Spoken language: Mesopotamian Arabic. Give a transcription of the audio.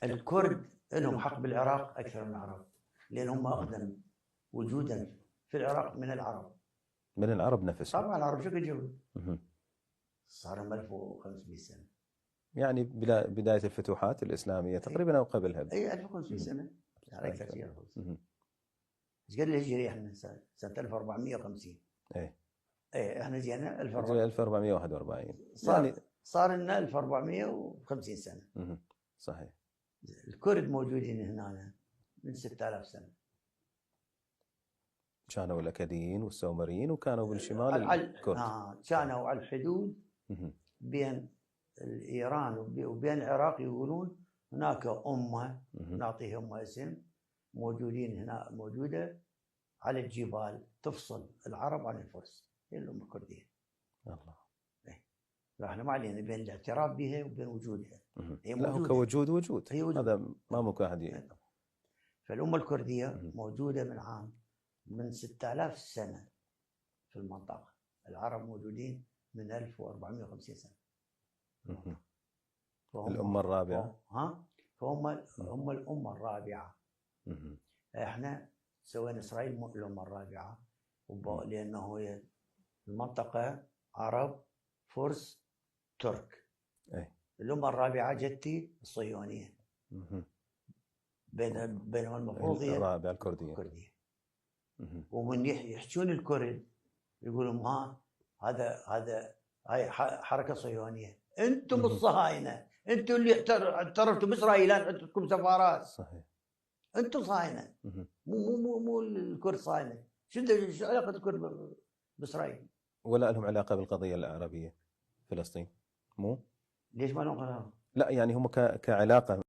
الكرد لهم حق بالعراق أكثر من العرب، لأن هم أقدم وجودا في العراق من العرب. من العرب نفسهم؟ طبعا العرب شكل جو صار لهم 1500 سنة، يعني بداية الفتوحات الإسلامية تقريبا أو قبلها؟ أي 1500 سنة، يعني أكثر شيء. ايش قد الهجري احنا سنة 1450. ايه احنا جينا 1441 يعني صار لنا 1450 سنة. صحيح. الكرد موجودين هنا من 6000 سنة. كانوا الأكاديين والسومريين وكانوا بالشمال الكرد. كانوا على الحدود بين إيران وبين العراق. يقولون هناك أمة نعطيهم اسم موجودين هنا، موجودة على الجبال تفصل العرب عن الفرس، هي الأمة الكردية. الله. فاحنا ما علينا بين الاعتراف بها وبين وجودها. هي موجودة. لا كوجود هذا ما ممكن أحد. فالأمة الكردية موجودة من 6000 سنة في المنطقة. العرب موجودين من 1450 سنة. الأمة الرابعة. هم الأمة الرابعة. احنا سوينا إسرائيل الأمة الرابعة، لأنه هي المنطقة عرب فرس ترك. الأمة الرابعة جتي الصهيونية. بينما المفروض هي الرابعة الكردية. ومن يحجون الكرد يقولون هاي حركة صهيونية. انتم الصهاينة، انتم اللي اعترفتوا بإسرائيل، عندكم سفارات. صحيح. انتم صهاينة، مو الكرد صهاينة. شو علاقة الكرد بإسرائيل؟ ولا لهم علاقة بالقضية العربية فلسطين؟ مو؟ ليش ما لهم علاقة؟ لا يعني هم كعلاقة